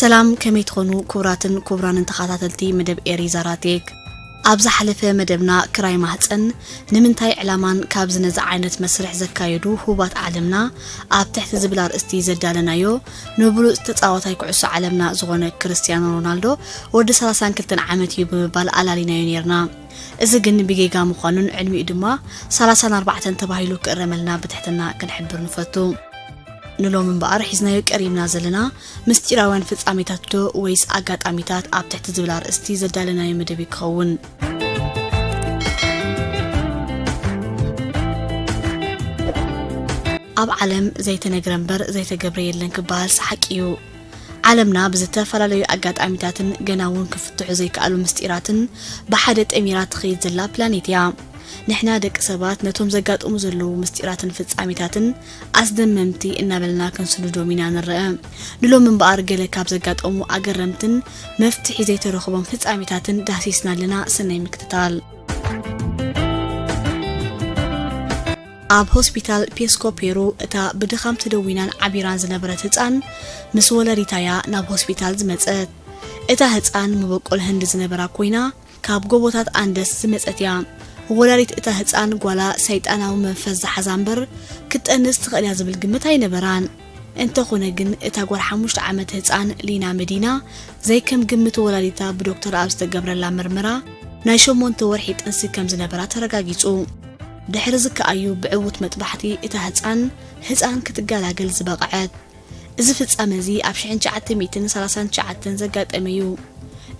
ሰላም፣ ከመይ ትኾኑ ክቡራትን ክቡራንን ተኸታተልቲ መደብ ኤሪ ዛራቴክ? ኣብ ዝሓለፈ መደብና ክራይ ማህፀን ንምንታይ ዕላማን ካብዚ ነዚ ዓይነት መስርሕ ዘካየዱ ህቡባት ዓለምና ኣብ ትሕቲ ዝብል ኣርእስቲ ዘዳለናዮ፣ ንብሉፅ ተፃዋታይ ኩዕሶ ዓለምና ዝኾነ ክርስቲያኖ ሮናልዶ ወዲ ሰላሳን ክልተን ዓመት እዩ ብምባል ኣላሊናዮ ነይርና። እዚ ግን ብጌጋ ምዃኑን ዕድሚኡ ድማ ሰላሳን ኣርባዕተን ተባሂሉ ክእረመልና ብትሕትና ክንሕብር ንፈቱ። ንሎሚ እምበኣር ሒዝናዮ ቀሪብና ዘለና ምስጢራውያን ፍጻሜታት ዶ ወይስ ኣጋጣሚታት ኣብ ትሕቲ ዝብል ኣርእስቲ ዘዳለናዮ መደብ እዩ ክኸውን። ኣብ ዓለም ዘይተነግረ እምበር ዘይተገብረ የለን ክበሃል ሰሓቂ እዩ። ዓለምና ብዝተፈላለዩ ኣጋጣሚታትን ገና እውን ክፍትሑ ዘይከኣሉ ምስጢራትን ብሓደ ጠሚራ ትኸይድ ዘላ ፕላኔት እያ። ንሕና ደቂ ሰባት ነቶም ዘጋጥሙ ዘለዉ ምስጢራትን ፍጻሜታትን ኣስደመምቲ እናበልና ክንስንዶም ኢና ንረአ። ንሎሚ እምበኣር ገለ ካብ ዘጋጠሙ ኣገረምትን መፍትሒ ዘይተረኽቦም ፍጻሜታትን ዳህሲስና ኣለና። ሰናይ ምክትታል። ኣብ ሆስፒታል ፔስኮ ፔሩ እታ ብድኻም ተደዊናን ዓቢራን ዝነበረት ህጻን ምስ ወላዲታያ ናብ ሆስፒታል ዝመጸት። እታ ህጻን መበቆል ህንዲ ዝነበራ ኮይና፣ ካብ ጎቦታት ኣንደስ ዝመጸት እያ። ወላዲት እታ ህጻን ጓላ ሰይጣናዊ መንፈስ ዝሓዛ እምበር ክትጠንስ ትኽእል እያ ዝብል ግምት ኣይነበራን። እንተኾነ ግን እታ ጓል ሓሙሽተ ዓመት ህጻን ሊና መዲና ዘይከም ግምት ወላዲታ ብዶክተር ኣብ ዝተገብረላ ምርመራ ናይ ሸሞንተ ወርሒ ጥንሲ ከም ዝነበራ ተረጋጊጹ። ድሕሪ እዚ ከኣዩ ብዕዉት መጥባሕቲ እታ ህጻን ህጻን ክትገላገል ዝበቕዐት። እዚ ፍጻመ እዚ ኣብ ሽሕን ትሽዓተ ሚእትን ሰላሳን ትሽዓተን ዘጋጠመ እዩ።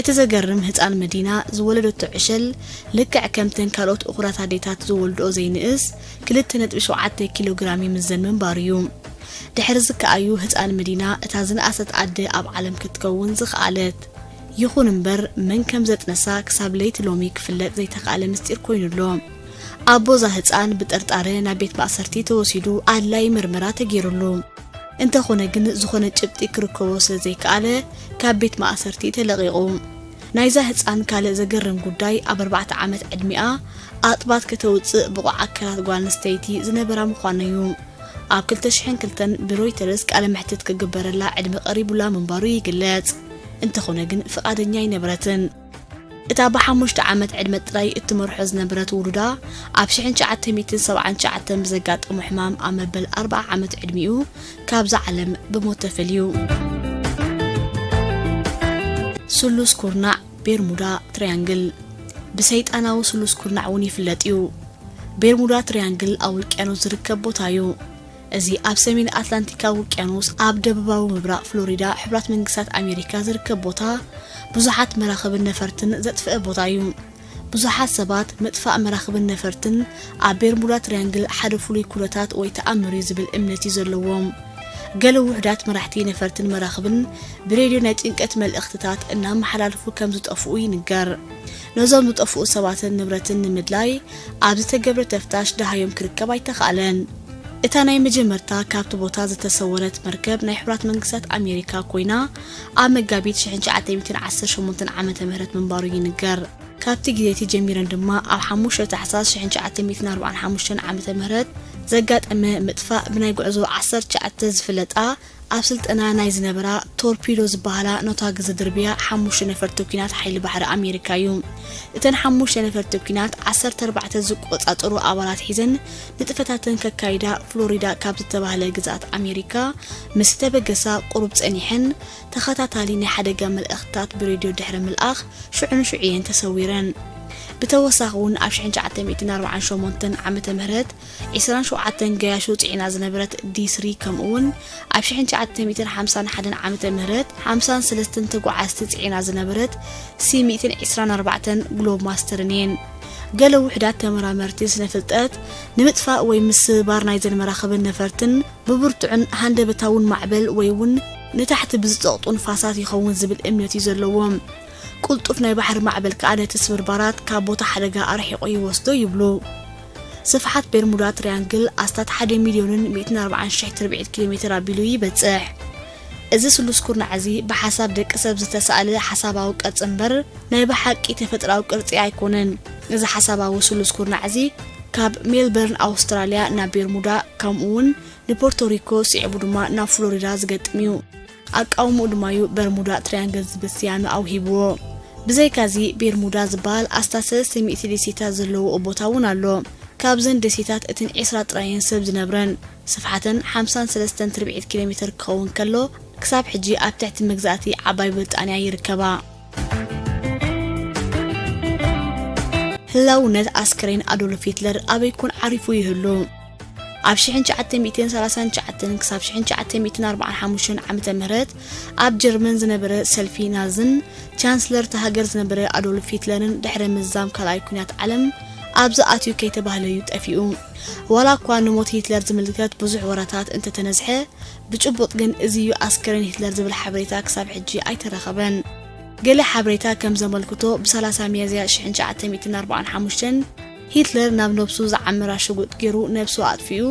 እቲ ዘገርም ህጻን መዲና ዝወለደቶ ዕሸል ልክዕ ከምተን ካልኦት እኹላት ኣዴታት ዝወልድኦ ዘይንእስ ክልተ ነጥቢ ሸውዓተ ኪሎ ግራም ይምዘን ምንባሩ እዩ። ድሕሪ እዚ ከኣዩ ህጻን መዲና እታ ዝነኣሰት ኣደ ኣብ ዓለም ክትከውን ዝኸኣለት። ይኹን እምበር መን ከም ዘጥነሳ ክሳብ ለይቲ ሎሚ ክፍለጥ ዘይተኻእለ ምስጢር ኮይኑ ኣሎ። ኣቦ እዛ ህጻን ብጥርጣረ ናብ ቤት ማእሰርቲ ተወሲዱ ኣድላዪ ምርመራ ተገይሩሉ። እንተኾነ ግን ዝኾነ ጭብጢ ክርከቦ ስለ ዘይከኣለ ካብ ቤት ማእሰርቲ ተለቒቑ። ናይዛ ህጻን ካልእ ዘገርም ጉዳይ ኣብ ኣርባዕተ ዓመት ዕድሚኣ ኣጥባት ከተውጽእ ብቑዕ ኣካላት ጓል ኣንስተይቲ ዝነበራ ምዃኑ እዩ። ኣብ ክልተ ሽሕን ክልተን ብሮይተርስ ቃለ መሕትት ክግበረላ ዕድመ ቀሪቡላ ምንባሩ ይግለጽ። እንተኾነ ግን ፍቓደኛ ኣይነበረትን። እታ ብሓሙሽተ ዓመት ዕድመ ጥራይ እትመርሖ ዝነበረት ውሉዳ ኣብ ሽሕን ትሽዓተ ሚእትን ሰብዓን ትሽዓተን ብዘጋጠሞ ሕማም ኣብ መበል ኣርብዓ ዓመት ዕድሚኡ ካብዛ ዓለም ብሞት ተፈልዩ። ስሉስ ኩርናዕ ቤርሙዳ ትሪያንግል ብሰይጣናዊ ስሉስ ኩርናዕ እውን ይፍለጥ እዩ። ቤርሙዳ ትሪያንግል ኣብ ውቅያኖስ ዝርከብ ቦታ እዩ። እዚ ኣብ ሰሜን ኣትላንቲካዊ ውቅያኖስ ኣብ ደቡባዊ ምብራቕ ፍሎሪዳ ሕቡራት መንግስታት ኣሜሪካ ዝርከብ ቦታ ብዙሓት መራኽብን ነፈርትን ዘጥፍአ ቦታ እዩ። ብዙሓት ሰባት ምጥፋእ መራኽብን ነፈርትን ኣብ ቤርሙዳ ትሪያንግል ሓደ ፍሉይ ኩነታት ወይ ተኣምር እዩ ዝብል እምነት እዩ ዘለዎም። ገለ ውሑዳት መራሕቲ ነፈርትን መራኽብን ብሬድዮ ናይ ጭንቀት መልእኽትታት እናመሓላልፉ ከም ዝጠፍኡ ይንገር። ነዞም ዝጠፍኡ ሰባትን ንብረትን ንምድላይ ኣብ ዝተገብረ ተፍታሽ ደሃዮም ክርከብ ኣይተኻእለን። እታ ናይ መጀመርታ ካብቲ ቦታ ዝተሰወረት መርከብ ናይ ሕቡራት መንግስታት ኣሜሪካ ኮይና ኣብ መጋቢት ሽሕን ትሽዓተ ሚእትን ዓሰርተ ሸሞንተን ዓመተ ምህረት ምንባሩ ይንገር። ካብቲ ግዜ እቲ ጀሚረን ድማ ኣብ ሓሙሽተ ታሕሳስ ሽሕን ትሽዓተ ሚእትን ኣርባዓን ሓሙሽተን ዓመተ ምህረት ዘጋጠመ ምጥፋእ ብናይ ጉዕዞ ዓሰርተ ትሽዓተ ዝፍለጣ ኣብ ስልጠና ናይ ዝነበራ ቶርፒዶ ዝበሃላ ነታግ ዝድርብያ ሓሙሽተ ነፈርቲ ኲናት ሓይሊ ባሕሪ ኣሜሪካ እዩ። እተን ሓሙሽተ ነፈርቲ ኲናት ዓሰርተ ኣርባዕተ ዝቆጻጸሩ ኣባላት ሒዘን ንጥፈታተን ከካይዳ ፍሎሪዳ ካብ ዝተባህለ ግዝኣት ኣሜሪካ ምስ ተበገሳ ቁሩብ ጸኒሐን ተኸታታሊ ናይ ሓደጋ መልእኽትታት ብሬድዮ ድሕሪ ምልኣኽ ሽዑ ንሽዑ እየን ተሰዊረን። ብተወሳኺ እውን ኣብ ሽሕን ትሽዓተ ሚእትን ኣርባዓን ሸሞንተን ዓመተ ምህረት ዒስራን ሸውዓተን ገያሾ ጽዒና ዝነበረት ዲ ስሪ ከምኡ እውን ኣብ ሽሕን ትሽዓተ ሚእትን ሓምሳን ሓደን ዓመተ ምህረት ሓምሳን ሰለስተን ተጓዓዝቲ ጽዒና ዝነበረት ሲ ሚእትን ዒስራን ኣርባዕተን ግሎብ ማስተርን እየን። ገለ ውሑዳት ተመራመርቲ ስነ ፍልጠት ንምጥፋእ ወይ ምስባር ናይዘን መራኽብን ነፈርትን ብብርቱዕን ሃንደበታውን ማዕበል ወይ እውን ንታሕቲ ብዝጸቕጡ ንፋሳት ይኸውን ዝብል እምነት እዩ ዘለዎም። ቅልጡፍ ናይ ባሕሪ ማዕበል ከኣ ነቲ ስብርባራት ካብ ቦታ ሓደጋ ኣርሒቑ ይወስዶ ይብሉ። ስፍሓት ቤርሙዳ ትሪያንግል ኣስታት ሓደ ሚልዮንን ሚእትን ኣርባዓን ሽሕ ትርብዒት ኪሎ ሜትር ኣቢሉ ይበጽሕ። እዚ ስሉስ ኩርናዕ እዚ ብሓሳብ ደቂ ሰብ ዝተሳእለ ሓሳባዊ ቅርጺ እምበር ናይ ብሓቂ ተፈጥሮኣዊ ቅርጺ ኣይኮነን። እዚ ሓሳባዊ ስሉስ ኩርናዕ እዚ ካብ ሜልበርን ኣውስትራልያ ናብ ቤርሙዳ ከምኡ እውን ንፖርቶሪኮ ስዒቡ ድማ ናብ ፍሎሪዳ ዝገጥም እዩ። ኣቃውምኡ ድማ እዩ በርሙዳ ትሪያንግል ዝብል ስያመ ኣውሂብዎ። ብዘይካዚ ቤርሙዳ ዝበሃል ኣስታት ሰለስተ ሚእቲ ደሴታት ዘለዎ ቦታ እውን ኣሎ። ካብዘን ደሴታት እተን ዒስራ ጥራየን ሰብ ዝነብረን፣ ስፍሓተን ሓምሳን ሰለስተን ትርብዒት ኪሎ ሜትር ክኸውን ከሎ፣ ክሳብ ሕጂ ኣብ ትሕቲ መግዛእቲ ዓባይ ብሪጣንያ ይርከባ። ህላውነት ኣስከሬን ኣዶልፍ ሂትለር ኣበይ ኮን ዓሪፉ ይህሉ? ኣብ ሽሕን ትሽዓተ ሚእትን ሰላሳን ትሽዓተን ክሳብ ሽሕን ትሽዓተ ሚእትን ኣርባዓን ሓሙሽተን ዓመተ ምህረት ኣብ ጀርመን ዝነበረ ሰልፊ ናዝን ቻንስለር እታ ሃገር ዝነበረ ኣዶልፍ ሂትለርን ድሕሪ ምዝዛም ካልኣይ ኲናት ዓለም ኣብዚ ኣትዩ ከይተባህለ እዩ ጠፊኡ። ዋላ እኳ ንሞት ሂትለር ዝምልከት ብዙሕ ወረታት እንተተነዝሐ፣ ብጭቡጥ ግን እዚ እዩ ኣስከሬን ሂትለር ዝብል ሓበሬታ ክሳብ ሕጂ ኣይተረኸበን። ገለ ሓበሬታ ከም ዘመልክቶ፣ ብ30 ሚያዝያ ሽሕን ትሽዓተ ሚእትን ኣርባዓን ሓሙሽተን ሂትለር ናብ ነብሱ ዝዓመራ ሽጉጥ ገይሩ ነብሱ ኣጥፊኡ፣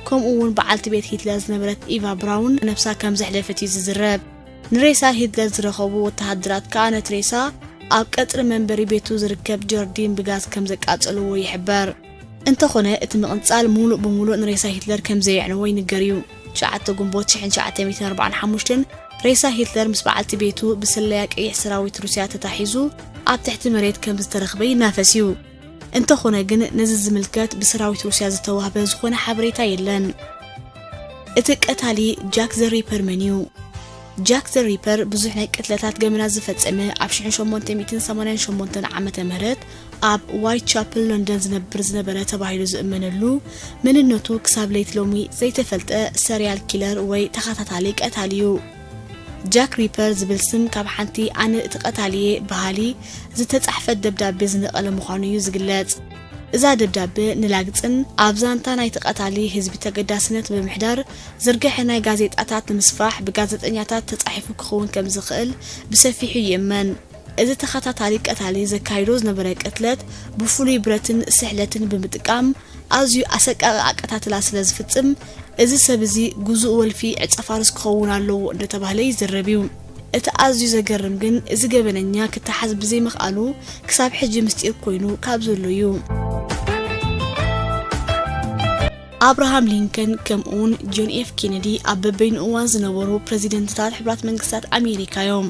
ከምኡ እውን በዓልቲ ቤት ሂትለር ዝነበረት ኢቫ ብራውን ነብሳ ከም ዘሕለፈት እዩ ዝዝረብ። ንሬሳ ሂትለር ዝረኸቡ ወተሃደራት ከኣ ነቲ ሬሳ ኣብ ቀጽሪ መንበሪ ቤቱ ዝርከብ ጀርዲን ብጋዝ ከም ዘቃጸልዎ ይሕበር። እንተኾነ፣ እቲ ምቕንጻል ምሉእ ብምሉእ ንሬሳ ሂትለር ከም ዘየዕነዎ ይንገር እዩ። ትሽዓተ ግንቦት ሽሕን ትሽዓተ ሚእትን ኣርባዓን ሓሙሽተን ሬሳ ሂትለር ምስ በዓልቲ ቤቱ ብስለያ ቀይሕ ሰራዊት ሩስያ ተታሒዙ ኣብ ትሕቲ መሬት ከም ዝተረኽበ ይናፈስ እዩ። እንተኾነ ግን፣ ነዚ ዝምልከት ብሰራዊት ሩስያ ዝተዋህበ ዝኾነ ሓበሬታ የለን። እቲ ቀታሊ ጃክ ዘ ሪፐር መን እዩ? ጃክ ዘ ሪፐር ብዙሕ ናይ ቅትለታት ገበናት ዝፈጸመ፣ ኣብ ሽሕን ሸሞንተ ሚእትን ሰማንያን ሸሞንተን ዓመተ ምህረት ኣብ ዋይት ቻፕል ሎንደን ዝነብር ዝነበረ ተባሂሉ ዝእመነሉ፣ መንነቱ ክሳብ ለይቲ ሎሚ ዘይተፈልጠ ሰሪያል ኪለር ወይ ተኸታታሊ ቀታሊ እዩ። ጃክ ሪፐር ዝብል ስም ካብ ሓንቲ ኣነ እቲ ቀታሊ እየ በሃሊ ዝተጻሕፈት ደብዳቤ ዝነቐለ ምዃኑ እዩ ዝግለጽ። እዛ ደብዳበ ንላግጽን ኣብ ዛንታ ናይቲ ቀታሊ ህዝቢ ተገዳስነት ብምሕዳር ዝርግሐ ናይ ጋዜጣታት ንምስፋሕ ብጋዜጠኛታት ተጻሒፉ ክኸውን ከም ዝኽእል ብሰፊሑ ይእመን። እዚ ተኸታታሊ ቀታሊ ዘካይዶ ዝነበረ ቅትለት ብፍሉይ ብረትን ስሕለትን ብምጥቃም ኣዝዩ ኣሰቃቒ ኣቀታትላ ስለ ዝፍጽም፣ እዚ ሰብ እዚ ግዙእ ወልፊ ዕጸ ፋርስ ክኸውን ኣለዎ እንዳተባህለ ይዝረብ እዩ። እቲ ኣዝዩ ዘገርም ግን፣ እዚ ገበነኛ ክተሓዝ ብዘይምኽኣሉ ክሳብ ሕጂ ምስጢር ኮይኑ ካብ ዘሎ እዩ። ኣብርሃም ሊንከን ከምኡውን ጆን ኤፍ ኬነዲ ኣብ በበይኑ እዋን ዝነበሩ ፕረዚደንትታት ሕቡራት መንግስታት ኣሜሪካ እዮም።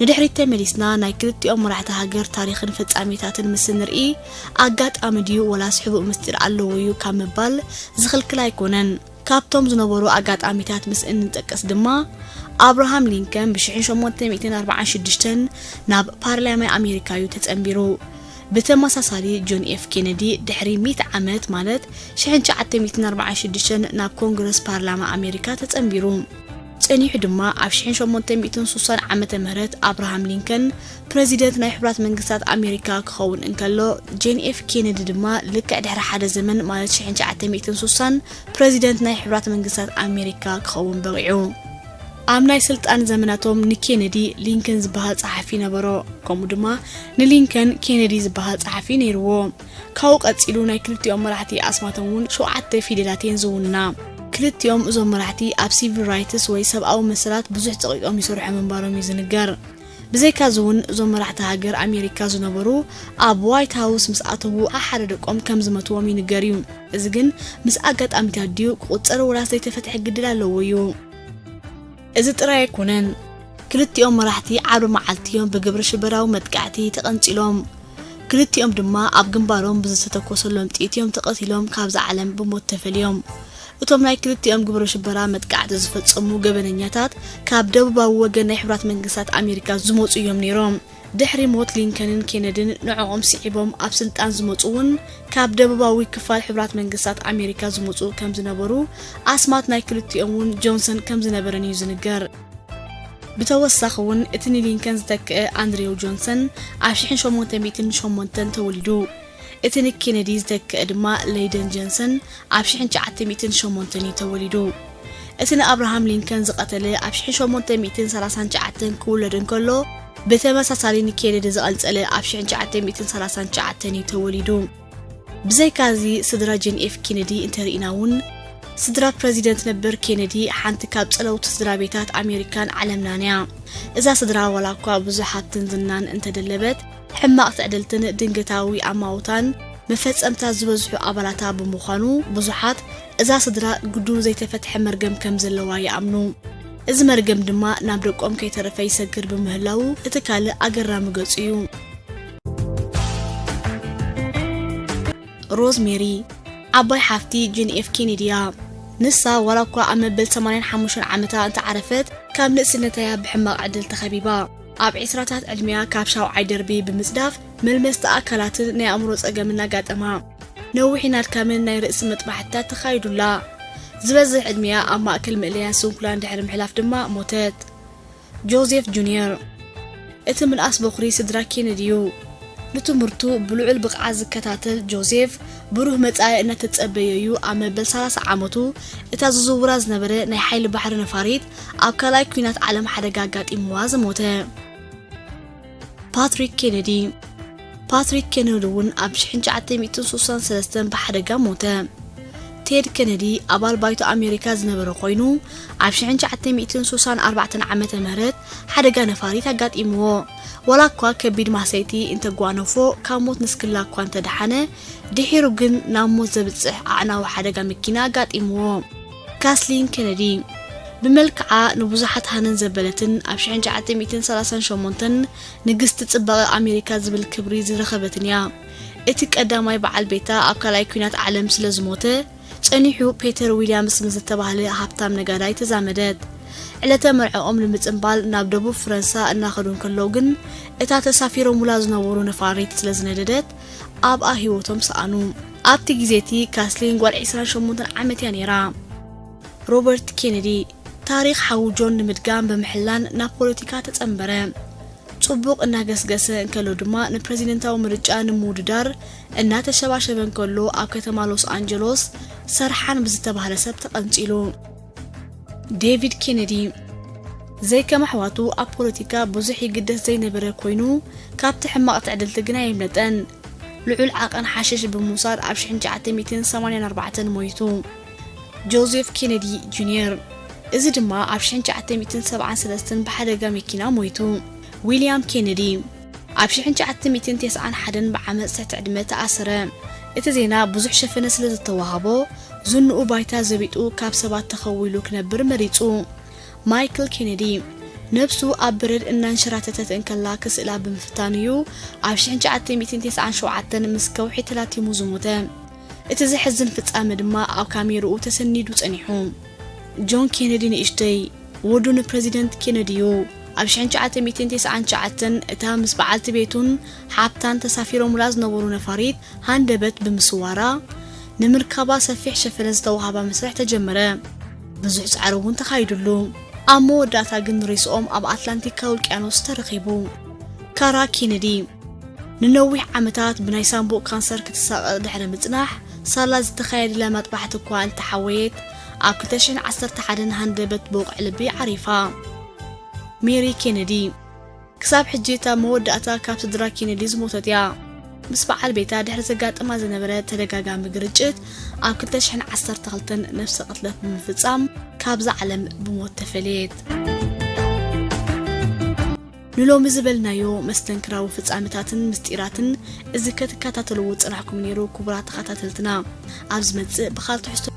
ንድሕሪት ተመሊስና ናይ ክልቲኦም መራሕቲ ሃገር ታሪኽን ፍጻሜታትን ምስ ንርኢ፣ ኣጋጣሚ ድዩ ወላስ ሕቡእ ምስጢር ኣለዎ እዩ ካብ ምባል ዝኽልክል ኣይኮነን። ካብቶም ዝነበሩ ኣጋጣሚታት ምስ እንጠቅስ ድማ፣ ኣብርሃም ሊንከን ብ ሸሞንተ ሚእትን ኣርባዓን ሽዱሽተን ናብ ፓርላማ ኣሜሪካ እዩ ተጸንቢሩ። ብተመሳሳሊ፣ ጆን ኤፍ ኬነዲ ድሕሪ ሚእቲ ዓመት፣ ማለት ሽሕን ትሽዓተ ሚእትን ኣርባዓን ሽዱሽተን ናብ ኮንግረስ ፓርላማ ኣሜሪካ ተጸንቢሩ። ጸኒሑ ድማ ኣብ ሽሕን ሸሞንተ ሚእትን ሱሳን ዓመተ ምህረት ኣብርሃም ሊንከን ፕረዚደንት ናይ ሕቡራት መንግስታት ኣሜሪካ ክኸውን እንከሎ፣ ጄን ኤፍ ኬነዲ ድማ ልክዕ ድሕሪ ሓደ ዘመን፣ ማለት ሽሕን ትሽዓተ ሚእትን ሱሳን፣ ፕረዚደንት ናይ ሕቡራት መንግስታት ኣሜሪካ ክኸውን በቒዑ። ኣብ ናይ ስልጣን ዘመናቶም ንኬነዲ ሊንከን ዝበሃል ጸሓፊ ነበሮ፣ ከምኡ ድማ ንሊንከን ኬነዲ ዝበሃል ጸሓፊ ነይርዎ። ካብኡ ቀጺሉ ናይ ክልቲኦም መራሕቲ ኣስማቶም እውን ሸውዓተ ፊደላት እየን ዝውንና። ክልቲኦም እዞም መራሕቲ ኣብ ሲቪል ራይትስ ወይ ሰብኣዊ መሰላት ብዙሕ ጸቒጦም ይሰርሑ ምንባሮም እዩ ዝንገር። ብዘይካዚ እውን እዞም መራሕቲ ሃገር ኣሜሪካ ዝነበሩ ኣብ ዋይት ሃውስ ምስ ኣተዉ ሓደ ደቆም ከም ዝመትዎም ይንገር እዩ። እዚ ግን ምስ ኣጋጣሚታት ድዩ ክቑጸር ወላስ ዘይተፈትሐ ግድል ኣለዎ እዩ? እዚ ጥራይ ኣይኮነን። ክልቲኦም መራሕቲ ዓርቢ መዓልቲ እዮም ብግብረ ሽበራዊ መጥቃዕቲ ተቐንጺሎም። ክልቲኦም ድማ ኣብ ግንባሮም ብዝተተኮሰሎም ጥይት እዮም ተቐቲሎም ካብዛ ዓለም ብሞት ተፈልዮም። እቶም ናይ ክልቲኦም ግብረ ሽበራ መጥቃዕቲ ዝፈጸሙ ገበነኛታት ካብ ደቡባዊ ወገን ናይ ሕቡራት መንግስታት ኣሜሪካ ዝመጹ እዮም ነይሮም። ድሕሪ ሞት ሊንከንን ኬነድን ንዕኦም ስዒቦም ኣብ ስልጣን ዝመጹ እውን ካብ ደቡባዊ ክፋል ሕቡራት መንግስታት ኣሜሪካ ዝመጹ ከም ዝነበሩ ኣስማት ናይ ክልቲኦም እውን ጆንሰን ከም ዝነበረን እዩ ዝንገር። ብተወሳኺ እውን እቲ ንሊንከን ዝተክአ ኣንድሬው ጆንሰን ኣብ ሽሕን ሸሞንተ ሚእትን ሸሞንተን ተወሊዱ። እቲ ንኬነዲ ዝተክአ ድማ ለይደን ጆንሰን ኣብ ሽሕን ትሽዓተ ሚእትን ሸሞንተን እዩ ተወሊዱ። እቲ ንኣብርሃም ሊንከን ዝቐተለ ኣብ ሽሕን ሸሞንተ ሚእትን ሰላሳን ትሽዓተን ክውለድ እንከሎ፣ ብተመሳሳሊ ንኬነዲ ዝቐንጸለ ኣብ ሽሕን ትሽዓተ ሚእትን ሰላሳን ትሽዓተን እዩ ተወሊዱ። ብዘይካዚ ስድራ ጄን ኤፍ ኬነዲ እንተርኢና እውን፣ ስድራ ፕረዚደንት ነበር ኬነዲ ሓንቲ ካብ ጸለውቲ ስድራ ቤታት ኣሜሪካን ዓለምናን እያ። እዛ ስድራ ዋላ እኳ ብዙሕ ሃብትን ዝናን እንተደለበት፣ ሕማቕ ትዕድልትን ድንገታዊ ኣማውታን መፈጸምታ ዝበዝሑ ኣባላታ ብምዃኑ፣ ብዙሓት እዛ ስድራ ግዱን ዘይተፈትሐ መርገም ከም ዘለዋ ይኣምኑ። እዚ መርገም ድማ ናብ ደቆም ከይተረፈ ይሰግር ብምህላዉ፣ እቲ ካልእ ኣገራሚ ገጹ እዩ። ሮዝሜሪ፣ ዓባይ ሓፍቲ ጆን ኤፍ ኬኔዲ እያ። ንሳ ዋላ እኳ ኣብ መበል ሰማንያን ሓሙሽተን ዓመታ እንተዓረፈት፣ ካብ ንእስነታ እያ ብሕማቕ ዕድል ተኸቢባ። ኣብ ዕስራታት ዕድሚኣ ካብ ሻውዓይ ደርቢ ብምጽዳፍ፣ መልመስቲ ኣካላትን ናይ ኣእምሮ ጸገምን ኣጋጠማ። ነዊሕን ኣድካምን ናይ ርእሲ መጥባሕትታት ተኻይዱላ። ዝበዝሕ ዕድሚኣ ኣብ ማእከል ምእለያን ስንኩላን ድሕሪ ምሕላፍ ድማ ሞተት። ጆዜፍ ጁንየር፣ እቲ ምንኣስ በኹሪ ስድራ ኬነዲ እዩ። ንትምህርቱ ብልዑል ብቕዓት ዝከታተል ጆዜፍ፣ ብሩህ መጻኢ እናተጸበዮ እዩ ኣብ መበል ሰላሳ ዓመቱ እታ ዝዝውራ ዝነበረ ናይ ሓይሊ ባሕሪ ነፋሪት ኣብ ካልኣይ ኲናት ዓለም ሓደጋ ኣጋጢምዋ ዝሞተ። ፓትሪክ ኬነዲ። ፓትሪክ ኬነዲ እውን ኣብ ሽሕን ትሽዓተ ሚእትን ስሳን ሰለስተን ብሓደጋ ሞተ። ቴድ ኬነዲ ኣባል ባይቶ ኣሜሪካ ዝነበረ ኮይኑ፣ ኣብ ሽሕን ትሽዓተ ሚእትን ስሳን ኣርባዕተን ዓመተ ምህረት ሓደጋ ነፋሪት ኣጋጢምዎ። ዋላ እኳ ከቢድ ማህሰይቲ እንተጓነፎ፣ ካብ ሞት ንስክላ እኳ እንተደሓነ፣ ድሒሩ ግን ናብ ሞት ዘብጽሕ ኣዕናዊ ሓደጋ መኪና ኣጋጢምዎ። ካስሊን ኬነዲ ብመልክዓ ንብዙሓት ሃነን ዘበለትን ኣብ ሽሕን ትሽዓተ ሚእትን ሰላሳን ሸሞንተን ንግስቲ ጽባቐ ኣሜሪካ ዝብል ክብሪ ዝረኸበትን እያ። እቲ ቀዳማይ በዓል ቤታ ኣብ ካልኣይ ኲናት ዓለም ስለ ዝሞተ፣ ጸኒሑ ፔተር ዊልያምስ ምስ ዝተባህለ ሃብታም ነጋዳይ ተዛመደት። ዕለተ መርዕኦም ንምጽንባል ናብ ደቡብ ፈረንሳ እናኸዱ እንከለዉ ግን፣ እታ ተሳፊሮሙላ ዝነበሩ ነፋሪት ስለ ዝነደደት፣ ኣብኣ ህይወቶም ሰኣኑ። ኣብቲ ግዜ እቲ ካስሊን ጓል ዕስራን ሸሞንተን ዓመት እያ ነይራ። ሮበርት ኬነዲ ታሪኽ ሓዉ ጆን ንምድጋም ብምሕላን ናብ ፖለቲካ ተጸንበረ። ጽቡቕ እናገስገሰ እንከሎ ድማ ንፕረዚደንታዊ ምርጫ ንምውድዳር እናተሸባሸበ እንከሎ ኣብ ከተማ ሎስ ኣንጀሎስ ሰርሓን ብዝተባህለ ሰብ ተቐንጺሉ። ዴቪድ ኬነዲ ዘይከም ኣሕዋቱ ኣብ ፖለቲካ ብዙሕ ይግደስ ዘይነበረ ኮይኑ፣ ካብቲ ሕማቕ ትዕድልቲ ግን ኣየምለጠን። ልዑል ዓቐን ሓሽሽ ብምውሳድ ኣብ ሽሕን ትሽዓተ ሚእትን ሰማንያን ኣርባዕተን ሞይቱ። ጆዜፍ ኬነዲ ጁንየር፣ እዚ ድማ ኣብ ሽሕን ትሽዓተ ሚእትን ሰብዓን ሰለስተን ብሓደጋ መኪና ሞይቱ። ዊልያም ኬነዲ ኣብ ሽሕን ትሽዓተ ሚእትን ተስዓን ሓደን ብዓመጽ ትሕቲ ዕድመ ተኣሰረ። እቲ ዜና ብዙሕ ሸፈነ ስለ ዝተዋሃቦ፣ ዝንኡ ባይታ ዘቢጡ ካብ ሰባት ተኸዊሉ ክነብር መሪጹ። ማይክል ኬነዲ ነብሱ ኣብ በረድ እናንሸራተተት እንከላ ክስእላ ብምፍታኑ እዩ ኣብ ሽሕን ትሽዓተ ሚእትን ተስዓን ሸውዓተን ምስ ከውሒ ተላቲሙ ዝሞተ። እቲ ዘሕዝን ፍጻመ ድማ ኣብ ካሜርኡ ተሰኒዱ ጸኒሑ። ጆን ኬነዲ ንእሽተይ፣ ወዱ ንፕረዚደንት ኬነዲ እዩ። ኣብ ሽሕን ትሽዓተ ሚእትን ተስዓን ትሽዓተን እታ ምስ በዓልቲ ቤቱን ሓብታን ተሳፊሮሙላ ዝነበሩ ነፋሪት ሃንደበት ብምስዋራ፣ ንምርካባ ሰፊሕ ሸፈነ ዝተዋህባ መስርሕ ተጀመረ። ብዙሕ ጻዕሪ እውን ተኻይዱሉ። ኣብ መወዳእታ ግን ሬስኦም ኣብ ኣትላንቲካዊ ውቅያኖስ ተረኺቡ። ካራ ኬነዲ ንነዊሕ ዓመታት ብናይ ሳንቡእ ካንሰር ክትሳቐ ድሕሪ ምጽናሕ፣ ሳላ ዝተኻየደላ መጥባሕቲ እኳ እንተሓወየት፣ ኣብ ክልተ ሽሕን ዓሰርተ ሓደን ሃንደበት ብወቕዒ ልቢ ዓሪፋ። ሜሪ ኬነዲ ክሳብ ሕጂ እታ መወዳእታ ካብ ስድራ ኬነዲ ዝሞተት እያ። ምስ በዓል ቤታ ድሕሪ ዘጋጥማ ዝነበረ ተደጋጋሚ ግርጭት፣ ኣብ ክልተ ሽሕን ዓሰርተ ክልተን ነፍሰ ቅትለት ብምፍጻም ካብዛ ዓለም ብሞት ተፈለየት። ንሎሚ ዝበልናዮ መስተንክራዊ ፍጻመታትን ምስጢራትን እዚ ከትከታተልዎ ዝጸናሕኩም ነይሩ። ክቡራት ተኸታተልትና፣ ኣብ ዝመጽእ ብኻልእ ትሕዝቶ